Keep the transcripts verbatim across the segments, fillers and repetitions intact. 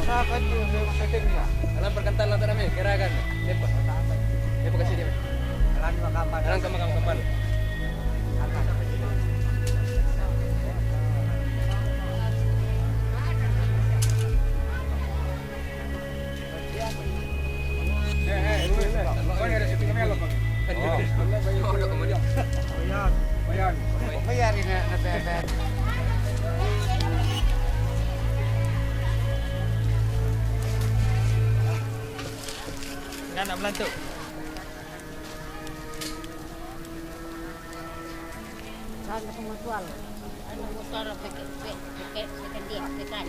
Alam perkentan lang tara mi, kira kan. Lepa. Lepa kasi dia. Alam ka makam kapal. Nana belantu. Saan ka sumusual? Ano, sumusual, peke-, pe-, peke-, pekan dia, pekan.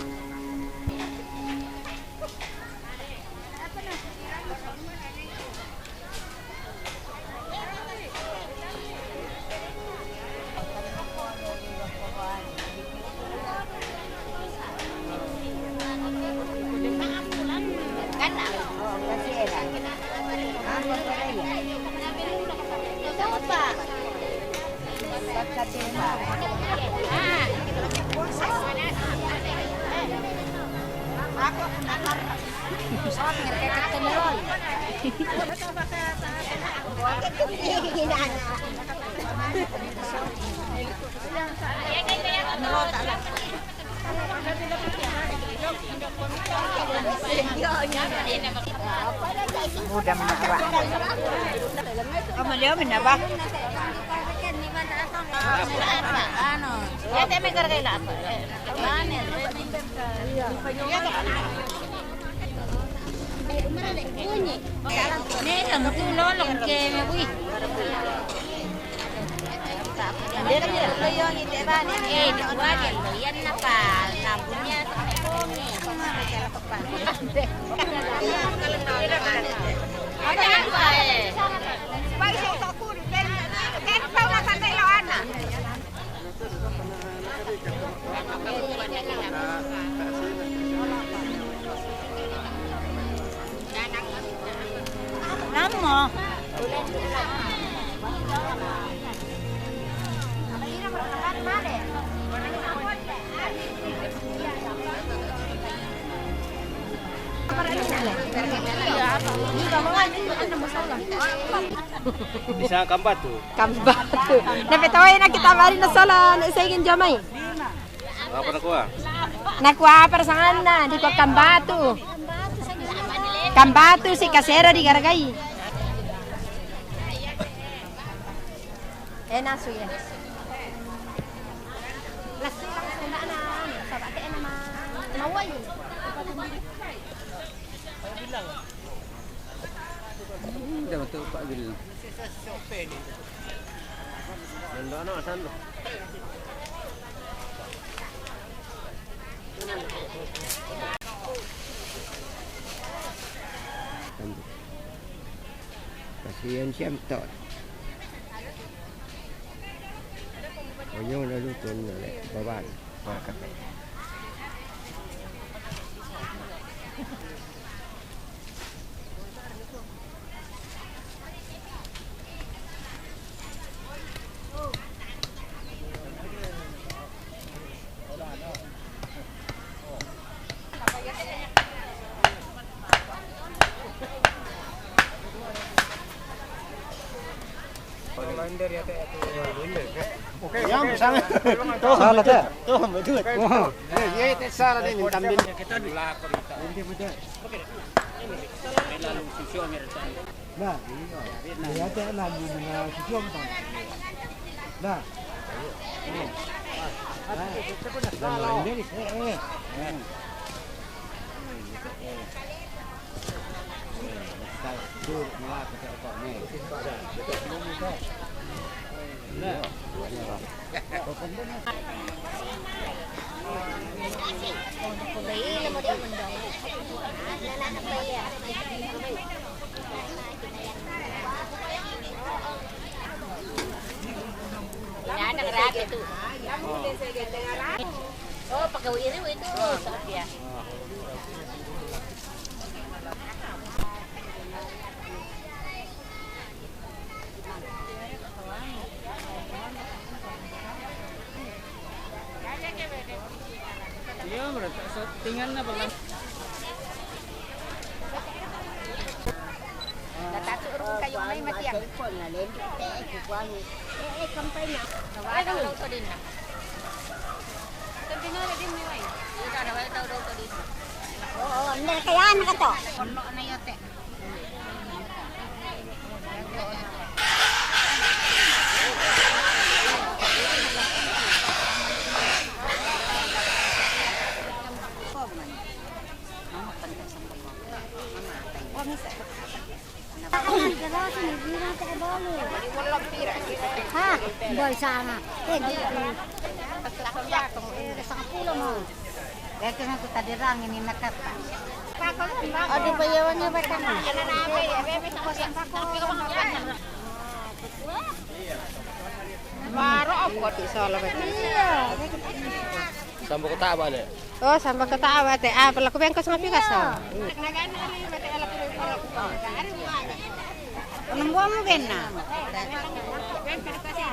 Muda mana, Pak? Kamu lihat mana, Pak? Anu, ya, te me cargué la, eh, mana? Neka, mutu lolo, que me fui. Eh, di kuagen lo, yan na pa, na bunya, sa komi. Ada apa, eh? Namo. Bisa kambatu. Kambatu. Napetawai na kita mari na sala, na isegin jamai. Apa na kuwa? Na kuwa apa ra sanganna, di kuwa kambatu. Kambatu si kasera di garagai. Eh, nasu ya. Lasu, lasu, na, na, sabate na ma, mawai. Hindi, matupa, Bil. Nando, ano, saan? Kasihan siya, to. Ayaw na luto na, eh, babaan. Mga kape. Yan, sala ta. Tuh, betul. Oh. Eh, iya, itu sala din, tambin. Na, iya, iya, na, na, na, na, na, na, na, na, na, Ada rapi tu. Oh, pakai iri itu, ya. Iya, berarti settingan apa, Bang? Datatu urung kayu mai matiang. Ay, kamu tahu din na. Oo, hindi kaya na ka to. Kono na yote. Ha? Boy, sana. Eh, di, eh, sangat pula mo. Dahil na kita dirang ini nakata. Adi pa yawan niya ba ka na? Maro ako di sala ba? Iya. Sambo ko taba ne. Oh, sambo ko taba te. Ah, pala ko bengko sama pikas. Oh. Anong buwan mo, Ben, na?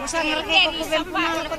Musa ngerti ko ko Ben pumala ko.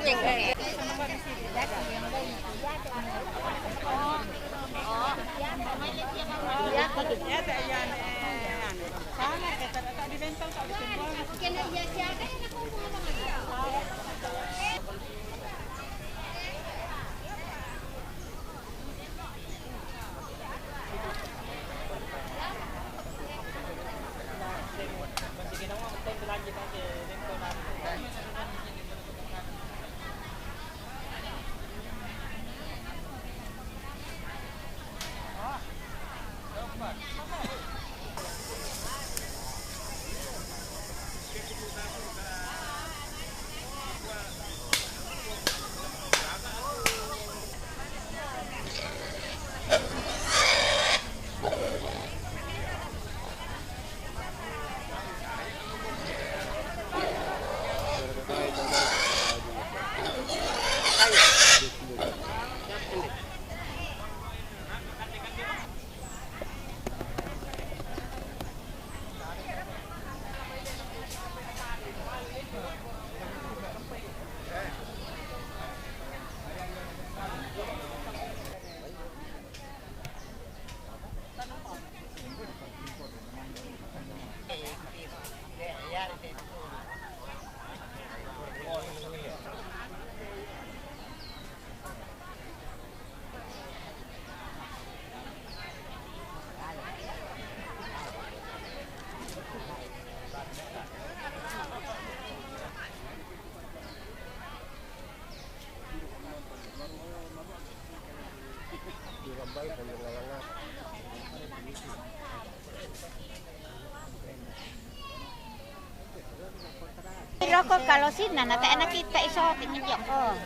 Loko kalau sina na tayo nakita iso tingin joko.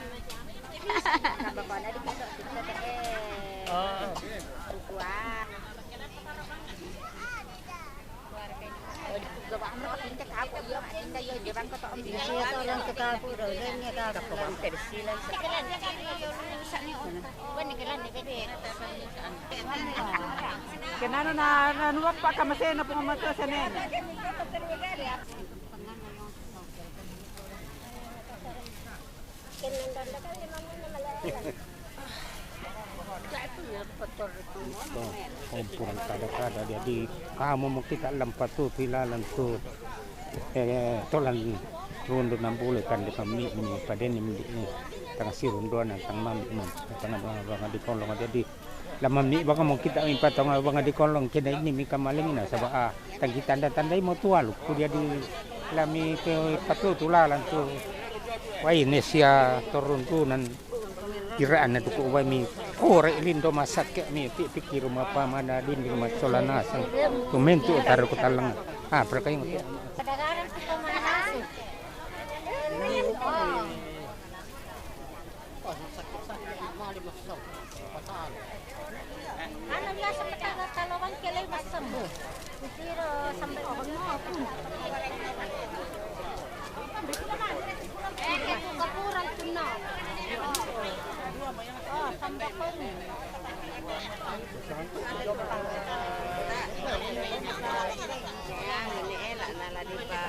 Iya, orang ketapu daw, yan nga tapu lang. Persilan sa Kenano na, na nuwag pa ka masena po nga mata sa nena. Ito, kompurang kada-kada dia di kamo mo kita lampa tu, pilalan tu. Eh, tolan rundu nang bule kan di kami ini paden ini, ini. Tanga sirunduan tang mami ini. Tanga banga, banga di kolong dia di. Lama mi banga mo kita mi patong banga di kolong kena ini mi kamaling na saba, ah, tang kita tanda-tanda mo tualu ku dia di lami ke patu tulalan tu. Wai nesia turun tu nan kiraan na duku wai mi kore lindo masak ke mi pi pikir rumah pamana dinding macola nasang. Tumentu taru ku talang. Ah, perkai. Kadang-kadang kita main nasi. Ano biya sa pagkakatalogan, kilay mas sambo. Pero sambo ko, ano? Eh, ito kapuran ko na. Oh, sambo ko. Ayan, ni Ella na la di pa.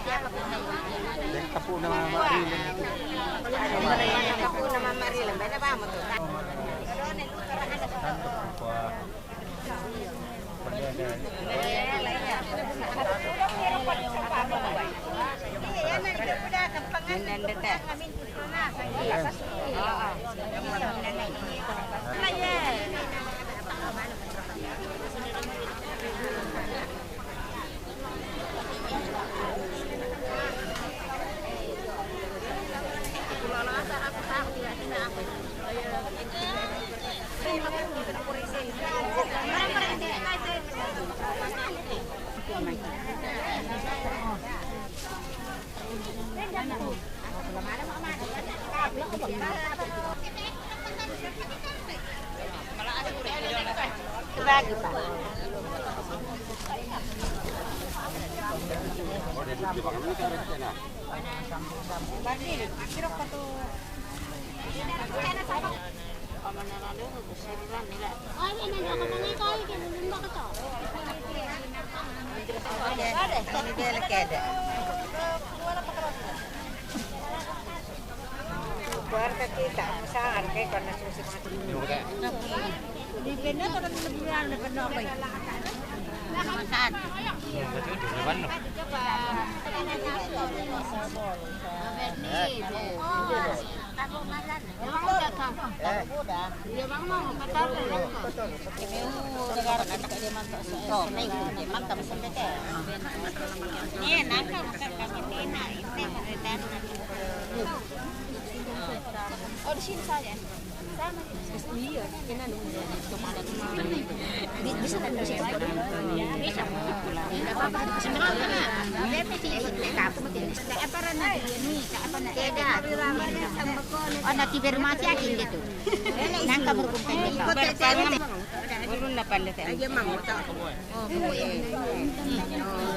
Yang tepuk nama Mak Rilin itu. Yang tepuk nama Mak Rilin. Mana kamu tu? Dan dekat. Guarda kita, sa arke kona susi mati. Di benda to, di benda to, di benda to. Oh, di sini saja. Iya, ini anu, di, di sana, di sini. Bisa. Bisa. Apa rana ini? Apa rana? Tidak. Oh, nanti bermati aja gitu. Nangka berkumpul. Belum dapat lihat. Aja, Mang.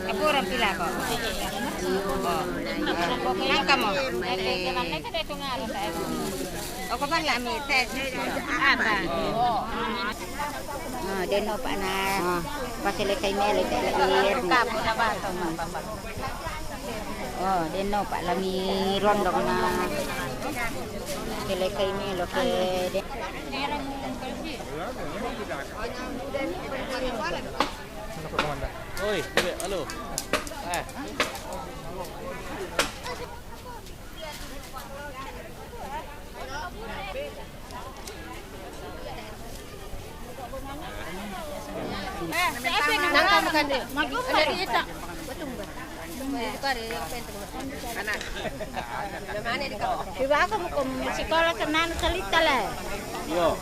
Apo orang pila ko? Oh. Nang kamo? Oko bala mi te. Apa? Oh, deno pa na. Pasele kay mele te ir. Kapo na ba to, Mang? Oh, deno pa la mi rondo na. Kele kay melo ke. Oi, bebe, halo. Eh. Nang kamu kan, Dek? Maju, maju. Anak. Di ba ako mo kung sikola ka na salita le? Yo.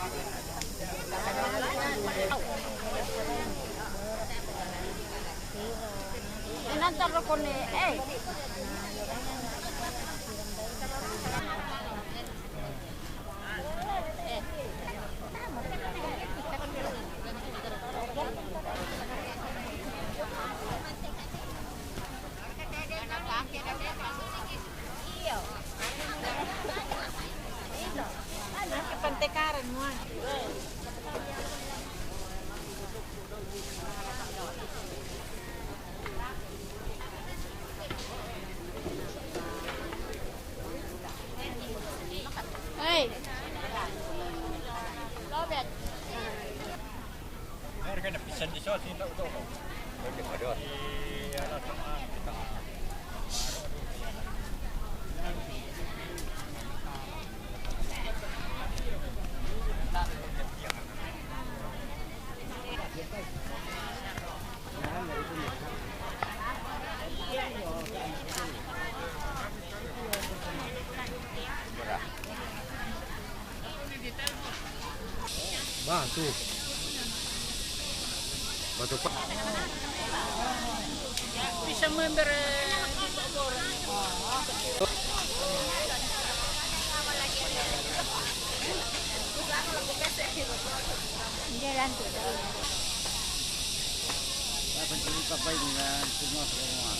Nantar ko ni, eh. Hey. Lobet. Batu. Batu pa. Bisa memberi. Jalan tu. Dapat ini kapai dengan semua semua.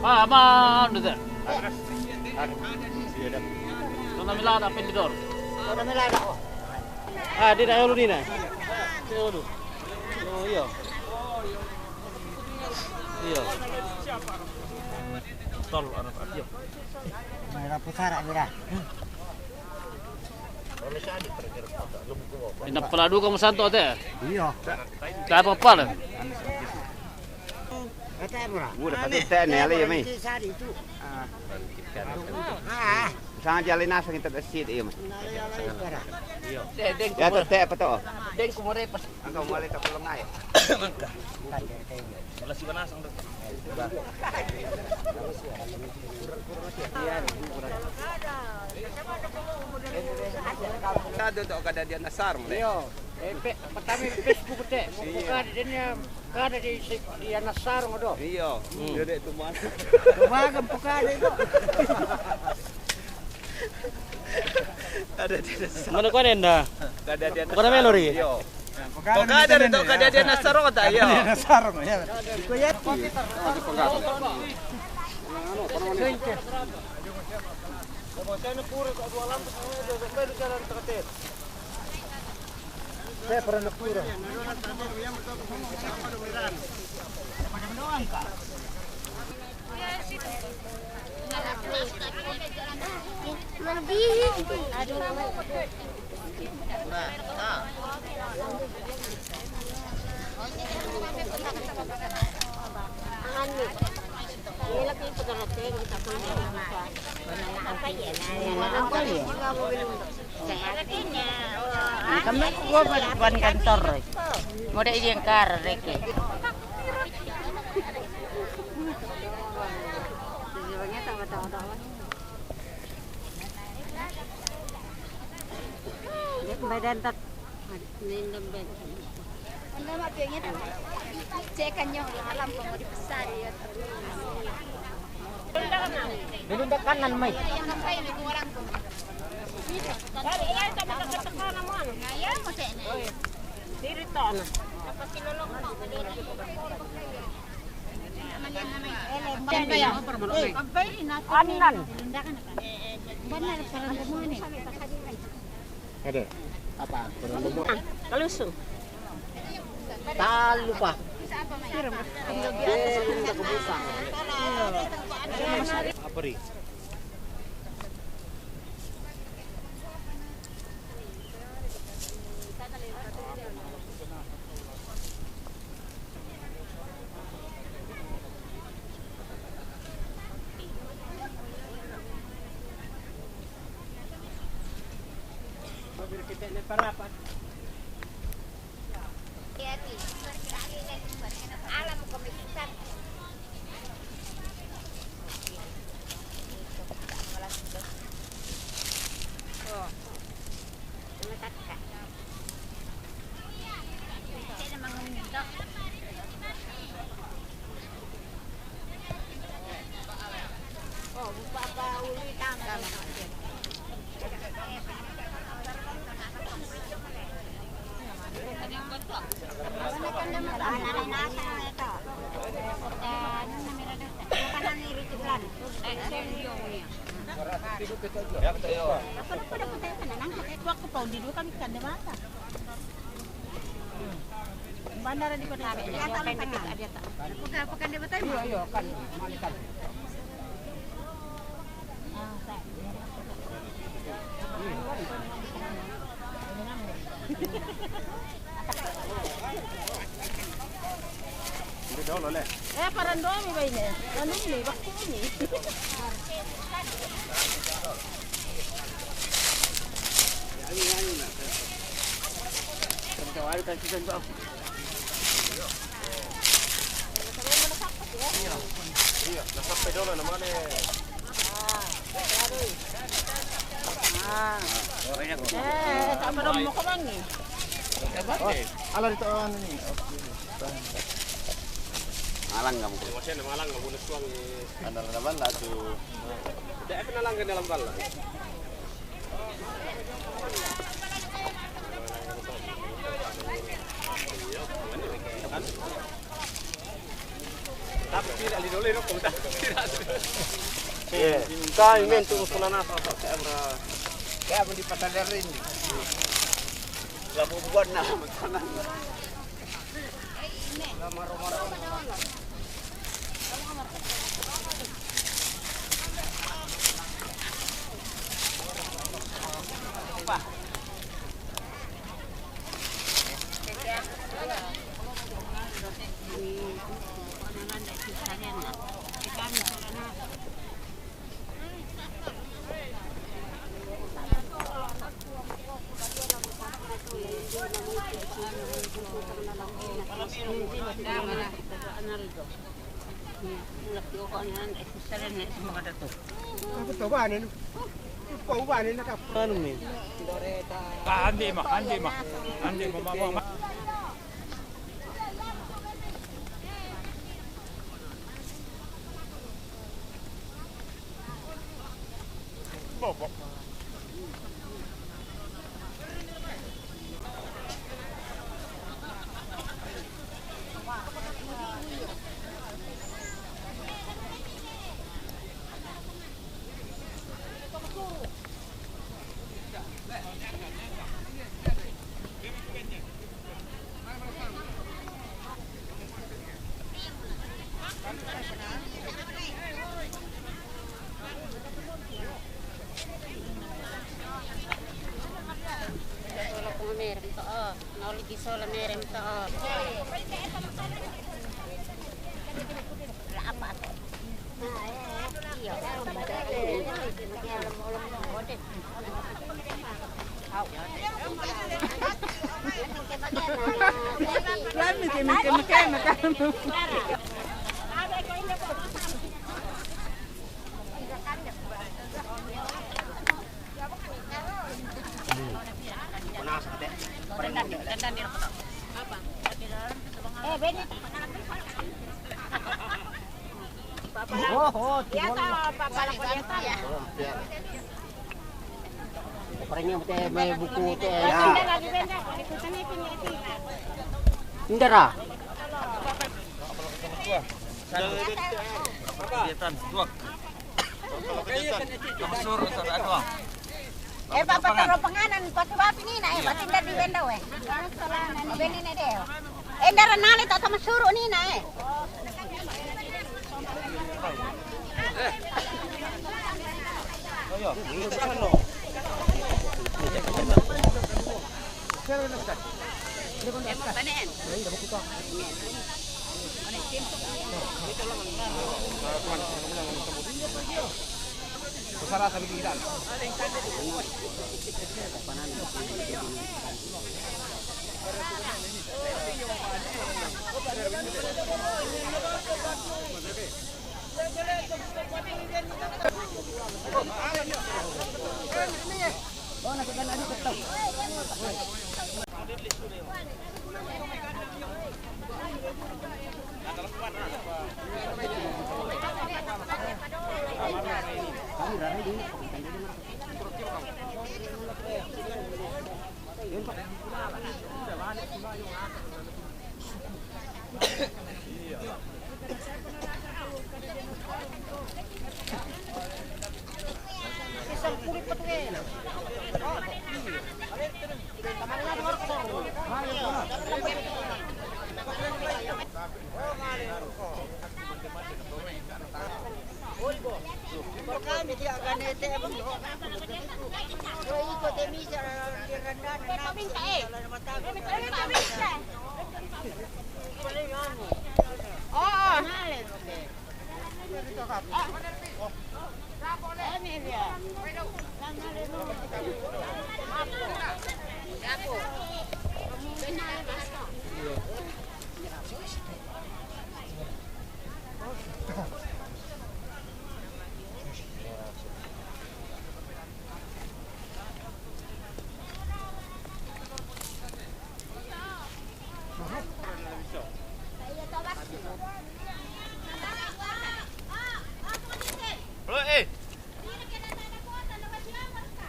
Ah, aman, udah. Tuna milada pendidor. Tuna milada, oh. Ah, di daerah dulu, Dina. Di daerah dulu. Oh, iya. Iya. Tol, anak, iya. Merah pusara, merah. Ina pala duka mo santo te. Iyo. Kaya pa pala. Ate mo ra. Udah pati te ne ale yami. Sari itu. Ah. Ah. Sanga jali nasa kita te sit iyo. Nale yale para. Iyo. Ya te te apa to? Deng kumore pas. Angka mo ale ta pulang ay. Angka. Wala si Banasang do. Kada do kada dia nasar mo. Iyo. Eh, pe, pertama Facebook te, kada dia, kada dia nasar mo do. Iyo. Dia de tuman. Tumagan po kada itu. Kada dia nasar. Mana ko nenda? Kada dia nasar. Kada melori. Iyo. Toka dari toka dia dia nasaro ta yo. Nasaro ya. Kami ko ban kantor. Mo da idiyang kar reke. Badan tat. Anda mak pengen cek kan nyong alam ko di pasar ya. Dilundakan nan mai. Diri to na. Anan. Ada. Apa? Kalusung. Talu pa. Apa ri? Bandara di kota. Pekan, pekan dia betul. Iya, iya, kan. Eh, parang doang mi baine. Anu mi, waktu mi. Ala dito ang ano ni. Malang kamu. Malang kamu na suang ni. Ano na naman, lahat yung. Hindi, ako na lang ganyan lang pala. Kami men tu usulan apa, Pak? Kaya mo di pasadarin. Labu buwan na. Ako to ba, ano? Ako to ba, ano, naka- Ano, men? Ah, hindi ma, hindi ma. Hindi ma, ma, ma, ma. Bobo. Noliki sola merem to. Apa to? Iya. Lami ke meke meke meke. Oh, oh, ya, tak apa-apa lah, ya, tak. Pokoknya teh, main buku teh. Ya. Indra. Kegiatan, dua. Eh, Pak, pataro panganan, pakai bapi ni, nah, eh, batin dari benda, weh. Benda ni deh. Eh, dari nali tak sama suruh ni, nah, eh.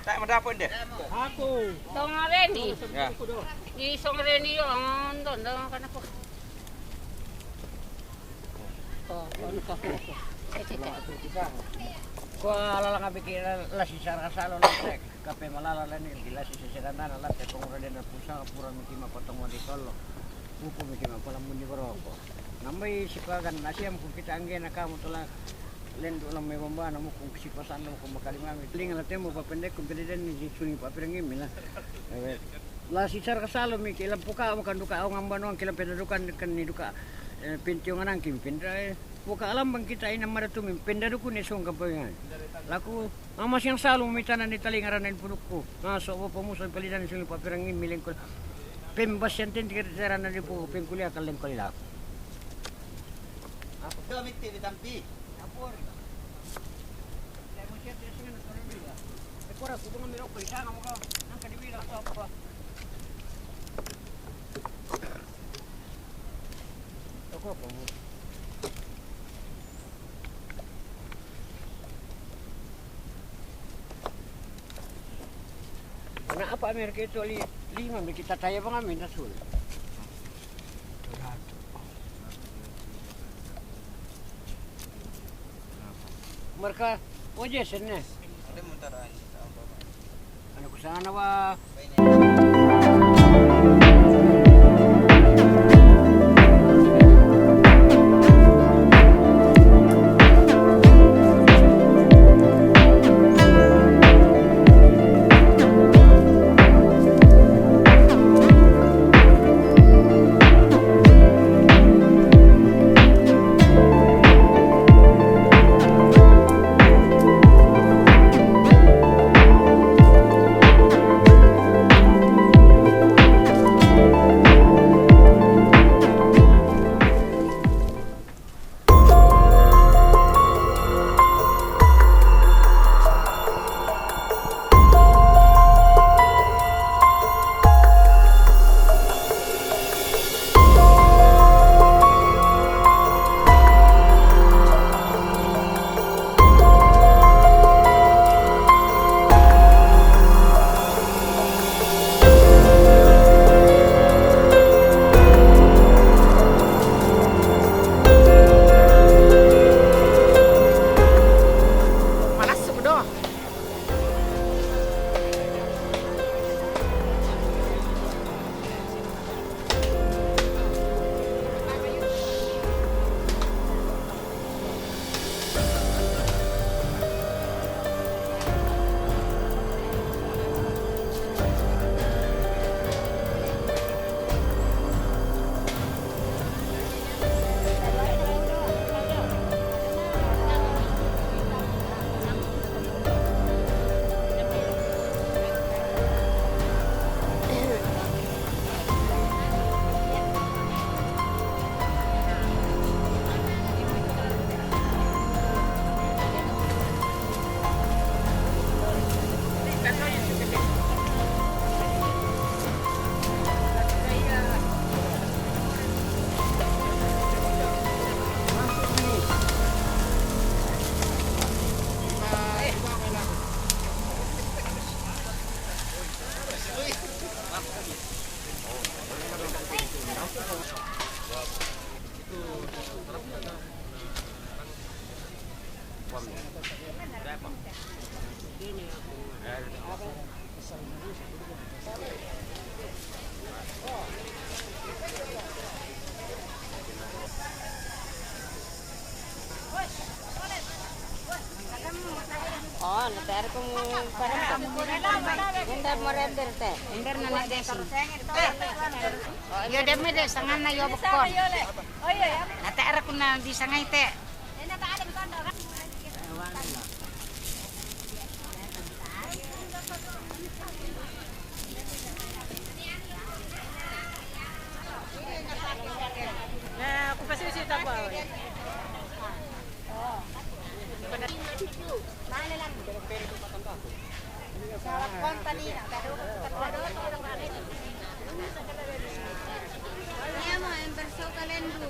Tak mendapat deh. Aku. Songareni. Ya. Di Songareni yo, nonton dong kan aku. Ko lala nga biki lasi sara salo na tek. Kape malala lani lasi sesegandana la te kongro dena pusa pura miki ma potong wadi tolo. Buku miki ma kola mundi boroko. Nambai sipagan nasi am ku kita angge na kamu tola lendu na me bomba na muku sipasan na muku makalimami. Linga la temo pa pendek ku pendeden ni suni pa pirangi mina. La si sara salo mi ke lampu ka makan duka au ngamba noang ke lampu duka kan ni duka. Penti onganan ki penda. Buka alam bang kita ina mada tumi penda duku ni song kapoingan. Laku ama siang salo mi tana ni talinga rana ni puduku. Na so bo pomuso palidan suni pa pirangi milengkol. Pembas yang tenti kata rana di puku pengkulia kalengkol laku. Apa kau miti di tampi? Ana apa Amerika itu li lima mi kita taya bang amin nasul. Mereka oje sene. Ada mutar aja. Anu kusana wa. Oh, na tere ko mo para ko. Undar mo rebel te. Undar na na desi. Yo deme de sangana yo bokon. Na tere ko na di sangai te. Na, ku pasisi ta ba. Andiamo, in verso Calendu.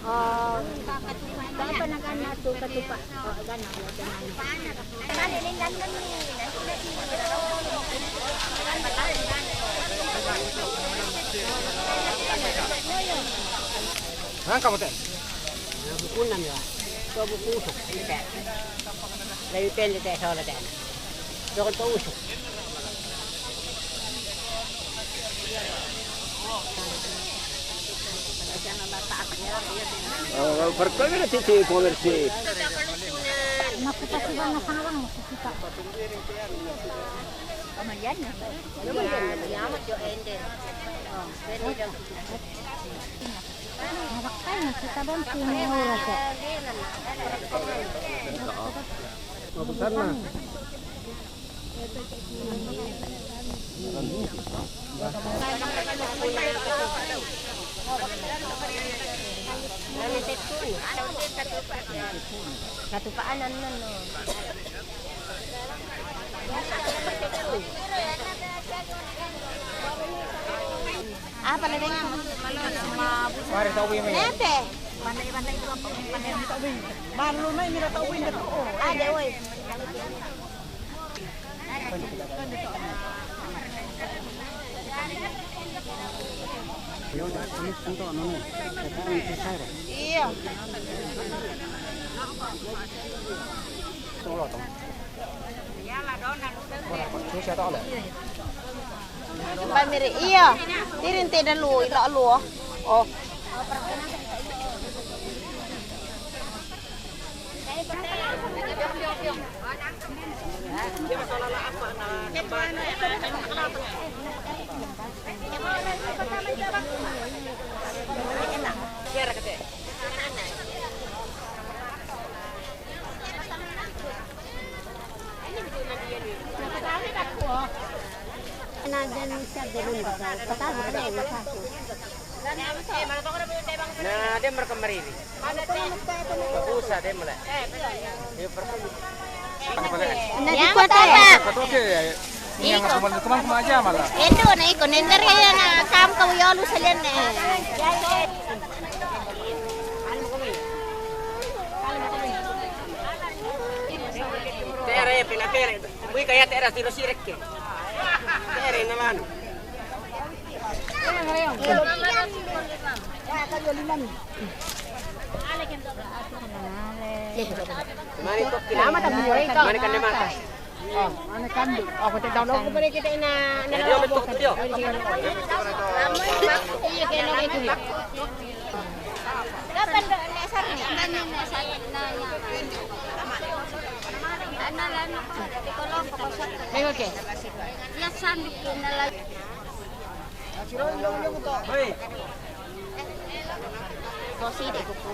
Oh, apa nak anak tu katupa? Oh, gana, ya, gana. Hah, kamu teh? Bukunan ya. Ko buku usuk, ini teh. Layu teh, ini teh, soalnya teh. Jangan tahu usuk. Oh, perkara titik komersi. Maksud pasti warna sarang, maksud kita. Kemudian, ya, ya, ya, ya, ya. Maksudnya, maksudnya, bang, sini orang, ya. Maksudnya, Katupaan nan, nan, no. Apa lagi? Mari tahu ini. Nete. Malu mai mira tahu ini. Ada, woi. Iya. Mbak Miri, iya. Tirin tidak lu, ilok lu. Oh. Na, dia mereka meriri. Usah dia mulai. Dia pertama. Na di kuat apa? Iko. Teman-teman aja malah. Itu na iko nender ya na kam kau yolu salian ne. Tere pina tere. Bui kaya tere tiro sirek ke. Tere na manu. Mari kan mata. Oh, ane kandu. Oh, kita download. Iya, kena gitu. Kapan do nek sar ni? Ana lanu di kolong pokok satu. Ayo, oke. Ya sandik na lagi. Hei. Kosi de kuku.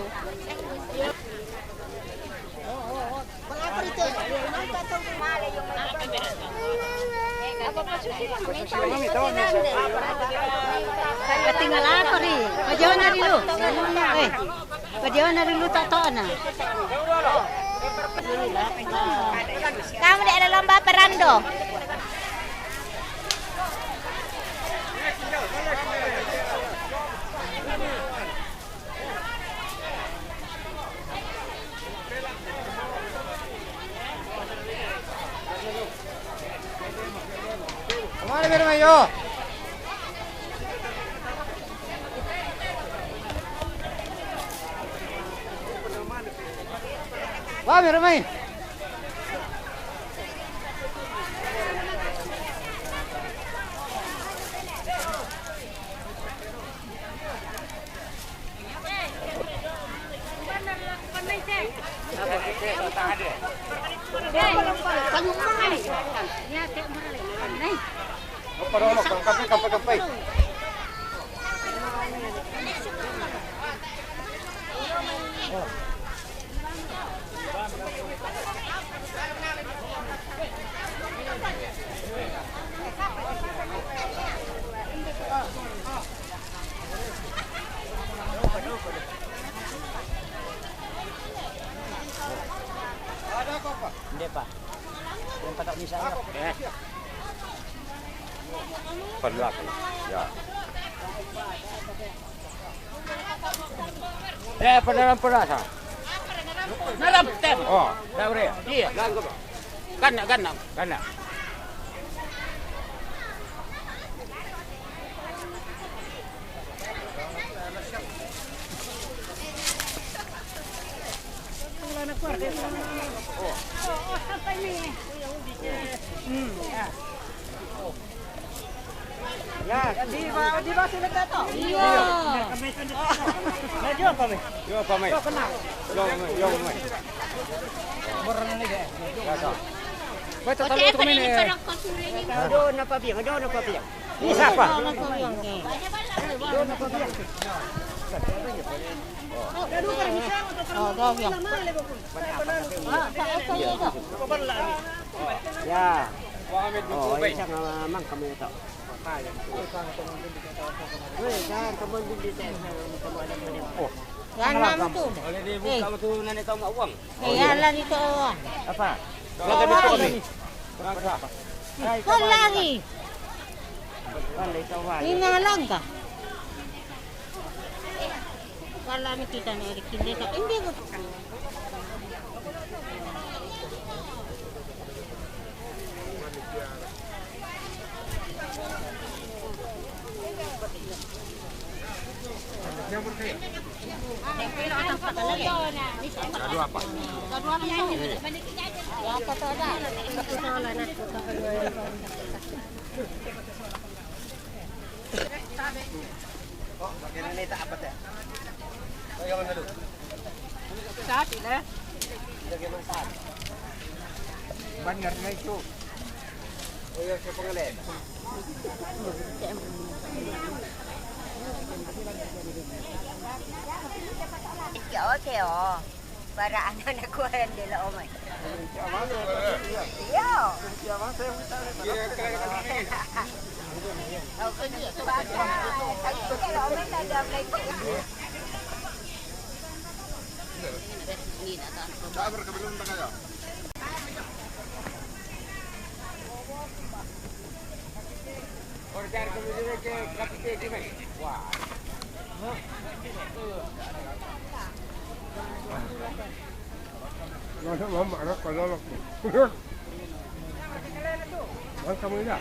Tinggal aku ri. Kau jauh dari lu. Eh, kau jauh dari lu tak tahu na. Kamu di ada lomba perando. Kemana, Biro Mayo? Wah, Biro Mayo. Hindi pa. Yung patok ni sa iyo. Panlaki. Ya. Eh, panaran pula sa. Narap tem. Oh, dabre. Iya. Gana, gana, gana. Ya, di ba, di ba sila tato? Iya. Medyo apa, Mi? Yo, apa, Mi? Yo, kenal. Yo, Mi, yo, Mi. Murah ni deh. Ya, so. Baca tahu tu kami ni. Aduh, napa biang? Aduh, napa biang? Ini siapa? Ya. Oh, isa nga mang kami ito. Weh, saan ka mo bibili? Oh. Yan lang ito. Eh. Kaya lang ito, oh. Apa? Wala lagi. Wala lagi. Ini nga lang ka. Wala nakita na rin. Hindi ko. Hindi ko. Sa atin, eh? Bener na itu. Oh iya, siapa ngeliat? Oke, oke, oh. Para anak-anak ko, hindi la, oh my. Iya. Sabar, belum na kayo. Order ko dito kay Kapitete, man. Wow. Masa mama, anak ko, lolo ko. Ang kamay na.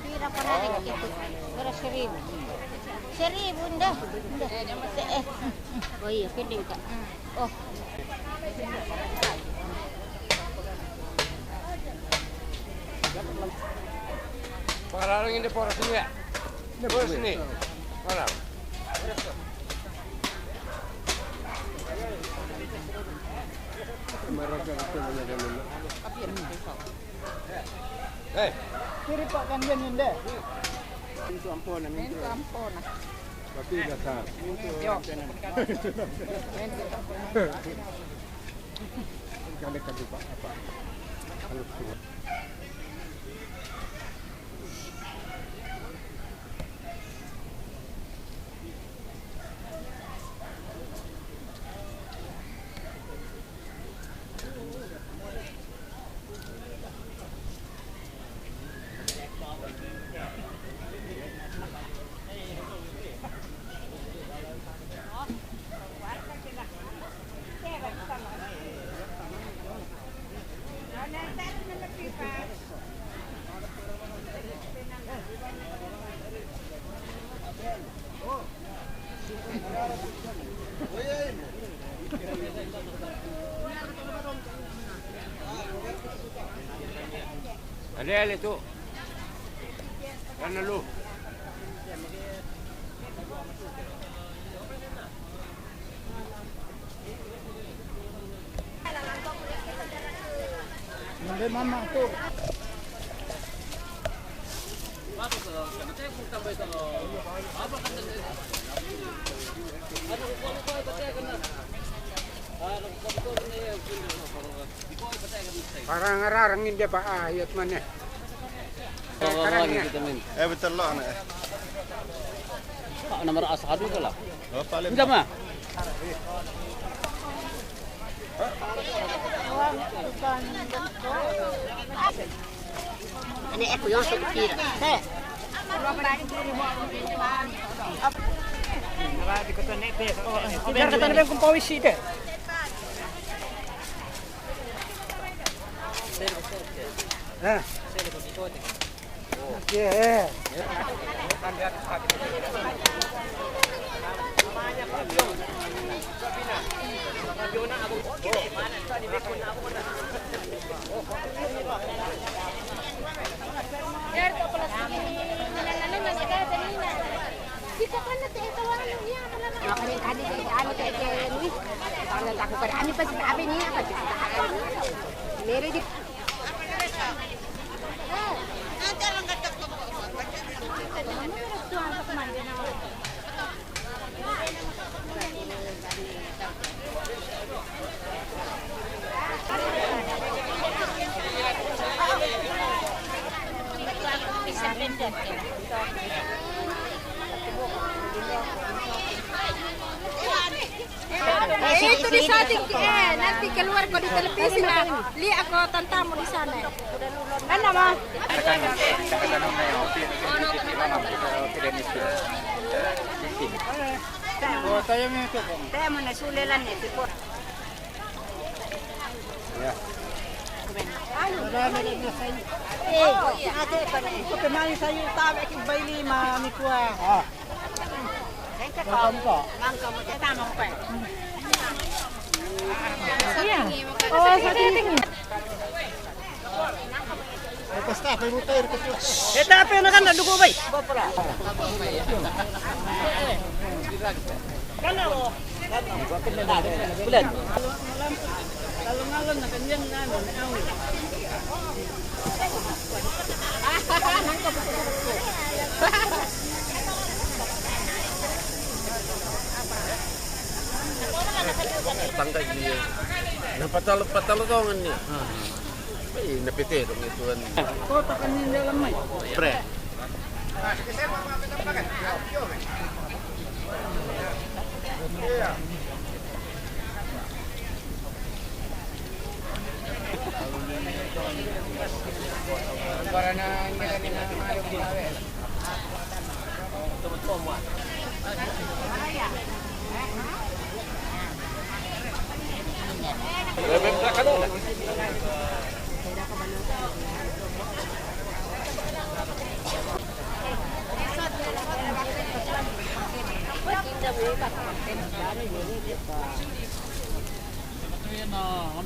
Pira pa rin ito? Pero seribu. Seribu, hindi. Hindi. Eh, oh, iya, feeling ka. Oh. Pagkaralang hindi po oras niya. Hindi po oras niya. Wala. Maragdag ito na naman. Eh. Kiri pa kan yan, hindi. Mintu ampon, mintu. Mintu ampon. Tapi dasar. Mintu. Yo. Mintu. Kali ka dupa apa? Kalau Ale, ale tu. Kana lu. Nande mama tu. Parang ararang hindi pa, ah, yat man eh. Parang lagi kita, men. Eh, betul lah, anak, eh. Pak, nomor asal dulu lah. Oh, paling. Udah, mah. Ano, eh, kuya, sa pira. Te. Biar kata nabi kung pawis ide. Eh. Oke, eh. Kani, kani, kani, anu, te, te, ni. Kalau tak bukan, ani pasti tak apa ni, apa tu? Mere di. Eh, itu di sana, eh, nanti keluar kau di televisi lah. Lihat aku tantamu di sana. Mana, Ma? Oh, tayo mo ito. Tayo mo na, sulilan niya, tipo. Ya. Eh, ate, pemali sayu tabe ki baili ma mi kuwa. Ah. Mangka mo, tama mo pa. Iya. Oh, sa tinggi. Basta, pay mo tayo, request. Eta apa yang nakanda dugo bay? Kana mo? Bulan. Talungalan na kanyang nano, na awit. Tangkay niya. Napatalo, patalo to ang niya. Ay, napite dong ito ang. Kota kanina lang may. Pre.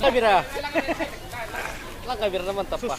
Kabira. Lang kabira naman tapa.